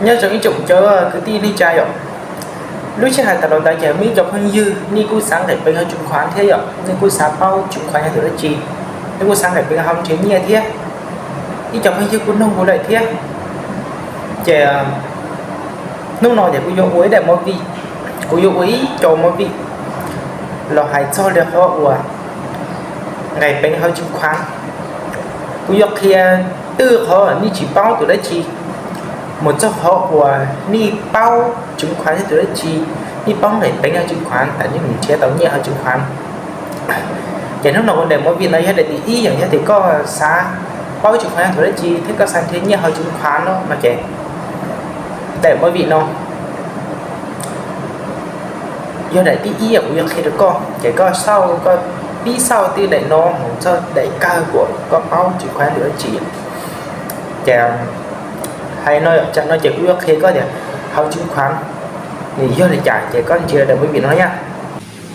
Nyob zoo ib tsoom cov kwv tij neej tsa yom. Lub sij hawm tas los ntawd ces muaj ib co phooj ywg nej kuj xav nqis peev hauv tseem khuav thiab yom, nej kuj xav paub tseem khuav yog tus dab tsi, nej kuj xav nqis peev hauv nrhiav nyiaj thiab. Ib co phooj ywg kuj nug kuv lawm thiab. Ces hnub no ces kuv yuav ua ib daim movie, kuv yuav ua ib co movie los hais txog li qhov uas nqis peev hauv tseem khuav. Kuv yuav qhia twb qhov nej tsis paub tus dab tsi, mus txog qhov uas nej paub tseem khuav yog tus dab tsi, nej paub nqis peev hauv tseem khuav tas nej mus nrhiav tau nyiaj hauv tseem khuav. Ces hnub no ua daim movie no yog daim thib ib, yog tias koj xav paub tseem khuav yog tus dab tsi thiab koj xav nrhiav nyiaj hauv tseem khuav no no ces daim movie no yog daim thib ib kuv yuav qhia rau koj, ces koj xauj, koj pib xauj tij daim no mus txog daim kawg uas koj paub tseem khuav yog tus dab tsi. Ces hais no, tsam no ces kuv yuav qhia koj tias hauv tseem khuav nws yog li cas ces koj ntsia daim movie no yom.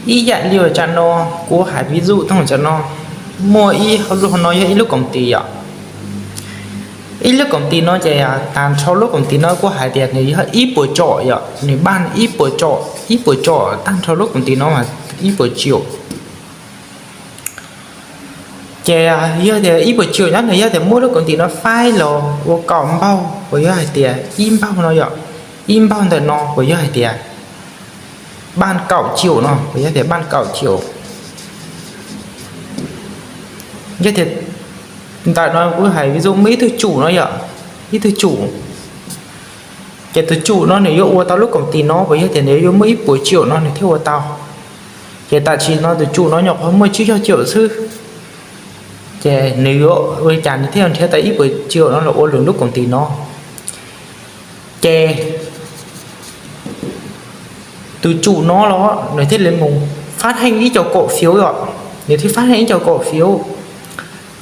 Ib yam li tsam no, kuv hais ví dụ thooj tsam no, muaj ib hauv lub hauv no yog ib lub koom tis yom. Ib lub koom tis no ces tag nrho lub koom tis no kuv hais tias nws yog ib puas tsom yom, nws npaj ib puas tsom, ib puas tsom tag nrho lub koom tis no mas ib puas triệu. Ces yog tias ib puas triệu nyob nws yog tias muab lub koom tis no faib los ua kaum npaug, uas yog hais tias ib npaug no yom, ib npaug ntawm no uas yog hais tias npaj kaum triệu no, uas yog tias npaj kaum triệu. Yog tias ntawm no kuv hais ví dụ muaj ib tug tsum no yom, ib tug tsum. Ces tus tsum no nws yuav ua tau lub koom tis no, uas yog tias nws yuav muaj ib puas triệu no nws thiaj ua tau. Ces tam sim no tus tsum no nyuam qhuav muaj tsib caug triệu xwb. Ces nws yuav ua li cas nws thiaj nrhiav tau ib puas triệu no los ua nws lub koom tis no? Ces tus tsum no los nws thiaj li mus phát hành ib co cổ phiếu os, nws thiaj phát hành ib co cổ phiếu.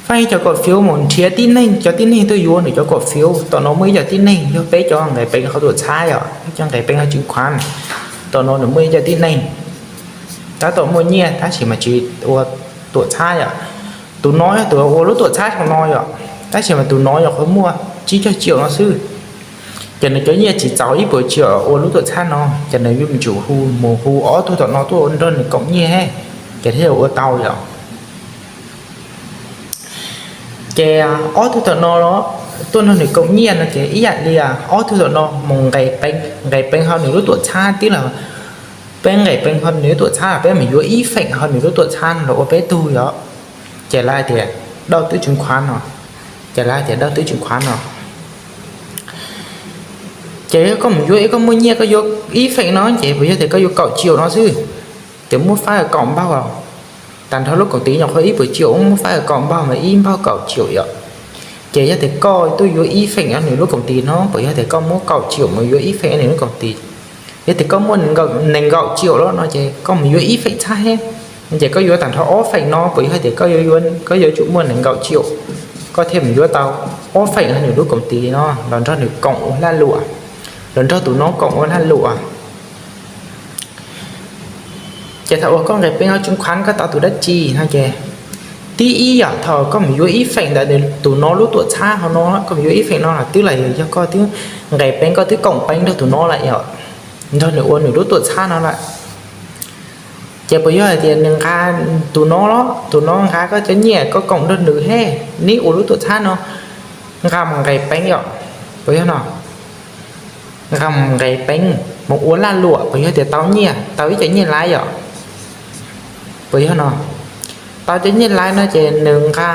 Phát hành ib co cổ phiếu mus nrhiav tib neeg, cov tib neeg tuaj yuav nws cov cổ phiếu. Tom no muaj ib co tib neeg yog peb cov nqis peev hauv tuam txhab yom, ib co nqis peev hauv chứng khoán. Tom no nws muaj ib co tib neeg, tab tom muaj nyiaj tab sis mas tsis ua tuam txhab yom. Tus no yog tus ua lub tuam txhab saum no yom, tab sis mas tus no nyuam qhuav muaj tsib caug triệu no xwb. Ces nws cov nyiaj tsis txaus ib puas triệu ua lub tuam txhab no, ces nws yuav tsum hu, mus hu ob tug tom no tuaj nrog nws koom nyiaj, ces thiaj ua tau yom. Ces ob tug tom no los tuaj nrog nws koom nyiaj no ces ib yam li ob tug tom no mus nqis peev, nqis peev hauv nws lub tuam txhab, twb los peb nqis peev hauv nws lub tuam txhab, peb mus yuav ib feem hauv nws lub tuam txhab no los ua peb tug yom. Ces lawv hais tias đầu tư chứng khoán no, ces lawv hais tias đầu tư chứng khoán no. Ces yog koj mus yuav, koj muaj nyiaj koj yuav ib feem no ces puas yog tias koj yuav kaum triệu no xwb, ces muab faib kaum npaug. Tag nrho lub koom tis nyuam qhuav ib puas triệu, muab faib kaum npaug mas ib npaug kaum triệu yom. Ces yog tias koj tuaj yuav ib feem hauv nws lub koom tis no, puas yog tias koj muab kaum triệu mus yuav ib feem hauv nws lub koom tis? Yog tias koj muaj nees nkaum triệu los no ces koj mus yuav ib feem txhab thiab, ces koj yuav tag nrho ob feem no, puas yog tias koj yuav, koj yuav tsum muaj nees nkaum triệu koj thiaj mus yuav tau ob feem hauv nws lub koom tis no los nrog nws koom ua lag luam, los nrog tus no koom ua lag luam. Ces thaum uas koj nqis peev hauv chứng khoán koj tau tus dab tsi no ces, tib ib yam thaum koj mus yuav ib feem ntawm tus no lub tuam txhab hauv no, koj mus yuav ib feem no los twb los yog koj twb nqis peev, koj twb koom peev nrog tus no lawm yom, nrog nws ua nws lub tuam txhab no lawm. Ces puas yog hais tias nws nqa, tus no los tus no nqa koj cov nyiaj koj koom nrog nws thiab neb ua lub tuam txhab no, nqa mus nqis peev yom, puas yog no? Nqa mus nqis peev mus ua lag luam, puas yog tias tau nyiaj, tau ib co nyiaj laiv yom, puas yog no? Tau cov nyiaj laiv no ces nws nqa,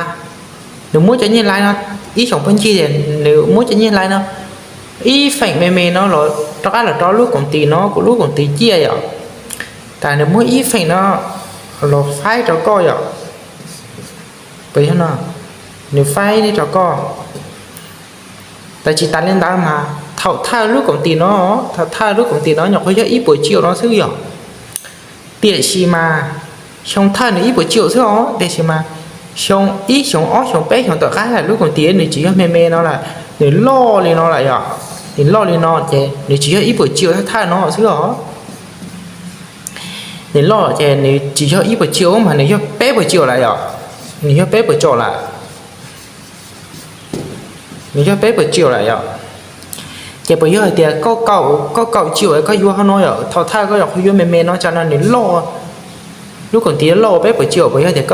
nws muab cov nyiaj laiv no, ib xyoos phooj ywg, nws muab cov nyiaj laiv no ib feem me me no los rov qab los rau lub koom tis no, kuv lub koom tis ciaj yom, tas nws muab ib feem no los faib rau koj yom, puas yog no? Nws faib rau koj. Tas tsis tas li ntawd mas thaum thawj lub koom tis no, thaum thawj lub koom tis no nyuam qhuav yog ib puas triệu no xwb yom. Tiam sis mas xyoo thawj nws ib puas triệu xwb os, tiam sis mas xyoo ib, xyoo ob, xyoo peb, xyoo tom qab lawm lub koom tis nws tsis yog me me no lawm, nws loj li no lawm yom. Nws loj li no ces nws tsis yog ib puas triệu thawj thawj no xwb os. Nws loj ces nws tsis yog ib puas triệu mas nws yog peb puas triệu lawm yom. Nws yog peb puas triệu lawm. Nws yog peb puas triệu lawm yom. Ces puas yog hais tias koj kaum, koj kaum triệu koj yuav hauv no yom, thov thawj koj yuav qhov yuav me me no tsam no nws loj, lub koom tis loj peb puas triệu, puas yog tias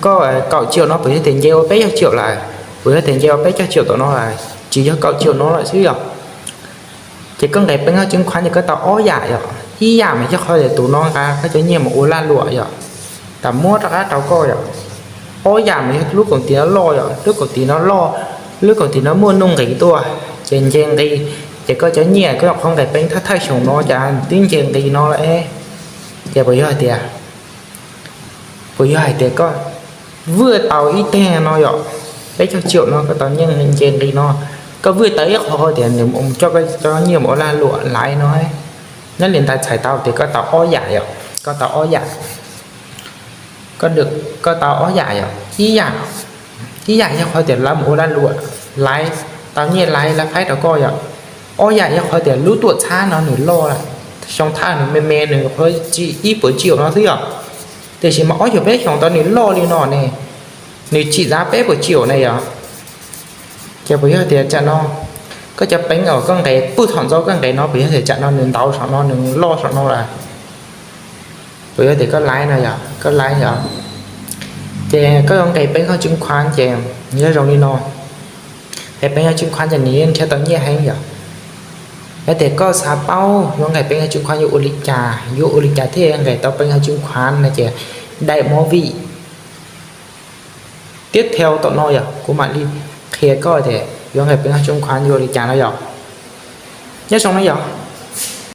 koj kaum triệu no puas yog tias nce ua peb caug triệu lawm, puas yog tias nce ua peb caug triệu tom no lawm, tsis yog kaum triệu no lawm xwb yom. Ces koj nqes peev haj chứng khoán ces koj tau ob yam yom, ib yam mas yog qhov tias tus no nqa koj cov nyiaj mus ua lag luam yom, tas muab rov qab rau koj yom. Ob yam mas yog lub koom tis no loj yom, lub koom tis no loj, lub koom tis no muaj nuj nqis tuaj, ces nce nqis, ces koj cov nyiaj koj qhov nqes peev thawj thawj xyoo no cas twb nce nqis no lawm. Ces puas yog hais tias, puas yog hais tias koj vwj tau ib teg no yom, peb caug triệu no koj tau nyiaj nce nqis no, koj vwj tau ib qho tias nws coj koj cov nyiaj mus ua lag luam laiv no, nyob li ntawd txhais tau tias koj tau ob yam yom, koj tau ob yam, koj tau ob yam yom, ib yam, ib yam yog qhov tias lawv mus ua lag luam laiv, tau nyiaj laiv lawv faib rau koj yom. Ob yam yog qhov tias lub tuam txhab no nws loj, xyoo thawj nws me me nws qhov tsis ib puas triệu no xwb yom, tiam sis mas ob xyoos peb xyoos ntawd nws loj li no ne, nws trị giá peb puas triệu ne yom. Ces puas yog tias tsam no koj cov peev uas koj nqes pw thaum ntxov koj nqes no puas yog tias tsam no nws ntau saum no nws loj saum no lawm, puas yog tias koj laiv no yom, koj laiv yom, ces koj yuav nqes peev haj chứng khoán ces nws yuav zoo li no. Nqes peev haj chứng khoán ces nws yeej nrhiav tau nyiaj heev yom. Yog tias koj xav paub yuav nqes peev haj chứng khoán yuav ua li cas, yuav ua li cas thiaj nqes tau peev haj chứng khoán no ces daim movie tiếp theo tom no yog kuv mam li qhia koj tias yuav nqes peev haj chứng khoán yuav ua li cas no yom. Nyob zoo na yom.